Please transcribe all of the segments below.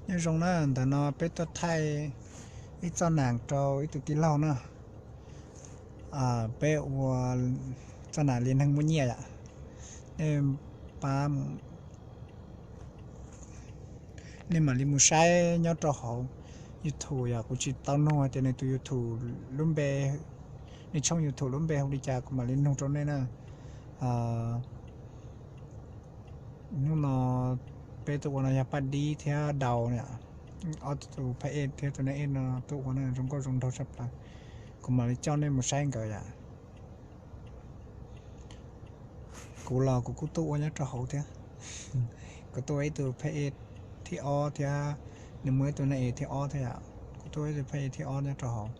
Nyob zoo na, ntawm no peb tuaj thaij ib txoj nam rau ib tug tij laug na. Peb ua txoj nam li neeg muaj nyiaj yom. Nej pab, nej mam li mus saib nyob rau hauv YouTube yom, kuv tsis tau nug hais tias nws tus YouTube lub npe, nws tshooj YouTube lub npe hu li cas kuv mam li nug rau nej na. Hnub no peb tuaj ua no yog Paj Dib thiab Daus na, ob tug phab ej thiab tus nab ej no tuaj ua na zoo nkauj zoo nraug tshaj plaws. Kuv mam li coj nej mus saib nkawd yom. Kuv los kuv kuj tuaj ua nyob rau hauv thiab. Kuv tuaj ua ib tug phab ej thib ob thiab, nws muaj ib tug nab ej thib ob thiab yom. Kuv tuaj ua ib tug phab ej thib ob nyob rau hauv.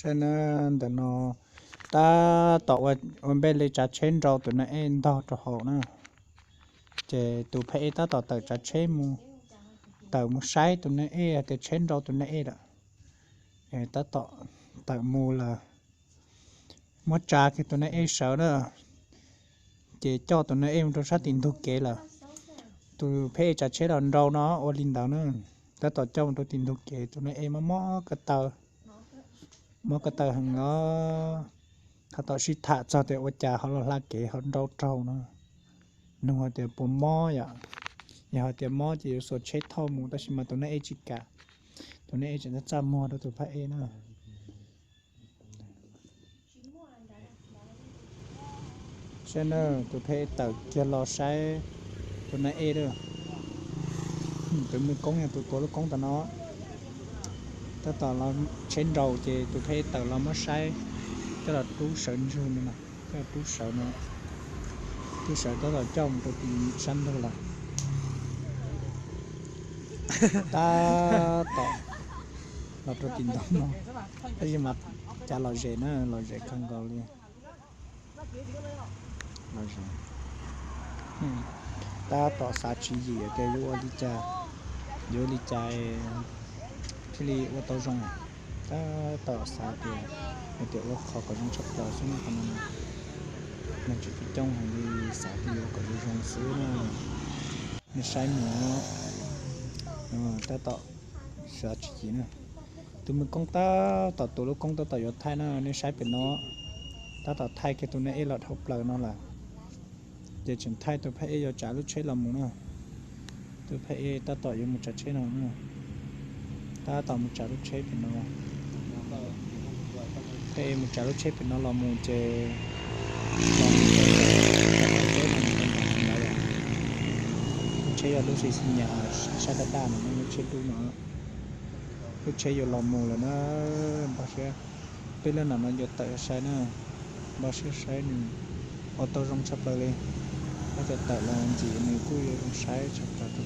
Saib na, ntawm no tab tom ua npej li tsav tsheb nrau tus nab ej ntog rau hauv na. Ces tus phab ej tab tom tawm tsav tsheb mus, tawm mus saib tus nab ej hais tias tsheb nrau tus nab ej lawm. Tab tom tawm mus lawm, muab tsa kiag tus nab ej sawv na, ces coj tus nab ej mus rau sab tim ntug kev lawm. Tus phab ej tsav tsheb los nrau no ua li ntawd na, tab tom coj mus rau tim ntug kev, tus nab ej mob mob ko taw, mob ko taw heev os. Tab tom sib tham txog tias ua cas ho los hla kev ho nrau raug no, nug hais tias puas mob yom, yog hais tias mob ces yuav xuas tsheb thauj mus, tab sis mas tus nab ej tsis kam, tus nab ej tseem txaj txaj muag rau tus phab ej na. Saib na, tus phab ej tawm kiag los saib tus nab ej lawm. Tus muaj koob yog tus tuav lub koob tom no, tab tom los tsheb nrau ces tus phab ej tawm los muab saib, coj los rub sawv ntsug no, coj los rub sawv no, rub sawv tab tom coj mus rau tim sab ntug lawm. Tab tom los rau tim ntug no, tab sis mas cas lom zem na, lom zem kawg nkaus li. Tab tom xav tswv yim tias yuav ua li cas, yuav ua li cas thiaj li ua tau zoo. Tab tom xav tias, hais tias ua qhov kom zoo tshaj plaws xwb no, qhov no neeg tsis coob heev li, xav tias yuav kom zoo zoo xwb na. Nej saib mus, tab tom xav tswv yim na. Tus muaj koob tab tom tuav lub koob tab tom yuav thaij na, nej saib pem no, tab tom thaij kiag tus nab ej los dhau plaws no lawm. Ces tseem thaij tus phab ej yuav tsav lub tsheb los mus na. Tus phab ej tab tom yuav mus tsav tsheb no na, tab tom mus tsav lub tsheb pem no. Phab ej mus tsav lub tsheb pem no los mus ces, los mus tsheb no mus tau ntawd, lub tsheb yog lub xi xi nyas sab daj daj no, lub tsheb dub no. Lub tsheb yuav los mus lawm na, npaj siab. Peb lub nam no yuav tawm sai na, npaj siab saib nws ua tau zoo tshaj plaws li. Tab tom tawm los ntxim nws kuj yuav zoo saib tshaj plaws.